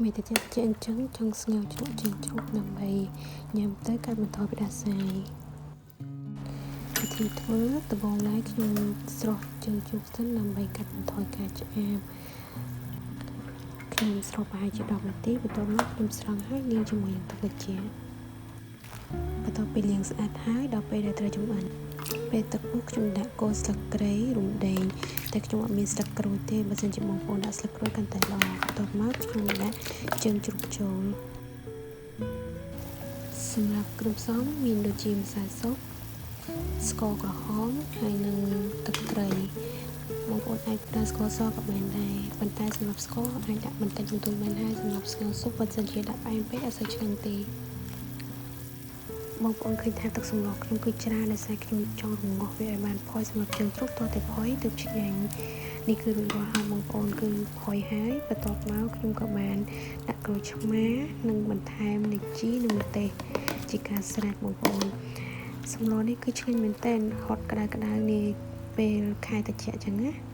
មេតិចជាអញ្ចឹងចង់ស្ងោរជ្រក់ជើងជ្រូកដើម្បីញ៉ាំទៅកាត់បន្ថយផ្ដាសាយវិធីធ្វើដំបូងឡើយខ្ញុំស្រុះជើងជ្រូកសិនដើម្បីកាត់បន្ថយការឆ្អាបខ្ញុំស្រុះប្រហែលជា10នាទីបន្ទាប់មកខ្ញុំស្រង់ហើយលាងជាមួយនឹងទឹកត្រជាក់បន្ទាប់ពីលាងស្អាតហើយដល់ពេលដែលត្រូវចម្អិនពេលទឹកពុះខ្ញុំដាក់គល់ស្លឹកគ្រៃរំដេងតែខ្ញុំអត់មានស្លឹកក្រូចទេបើសិនជាបងប្អូនដាក់ស្លឹកក្រូចកាន់តែល្អបន្ទាប់មកខ្ញុំដាក់ជើងជ្រូកចូលសម្រាប់គ្រឿងផ្សំមានដូចជាម្សៅស៊ុបស្ករក្រហមហើយនិងទឹកត្រីបងប្អូនអាចប្រើស្ករសក៏បានដែរប៉ុន្តែសម្រាប់ស្ករអាចដាក់បន្តិចបន្តួចបានហើយសម្រាប់ស្ងោរស៊ុបបើសិនជាដាក់ផ្អែមពេកអត់សូវឆ្ងាញ់ទេបងប្អូនឃើញថាទឹកសម្លខ្ញុំគឺច្រើនដោយសារខ្ញុំចង់រំងាស់វាឲ្យបានផុយសម្រាប់ជើងជ្រូកតតែផុយទើបឆ្ងាញ់នេះគឺរួចរាល់ហើយបងប្អូនគឺផុយហើយបន្ទាប់មកខ្ញុំក៏បានដាក់ក្រូចឆ្មានិងបន្ថែមនៃជីនិងម្ទេសជាការស្រេចបងប្អូនសម្លនេះគឺឆ្ងាញ់មែនទែនហត់ក្តៅក្តៅនេះពេលខែត្រជាក់ចឹងណា។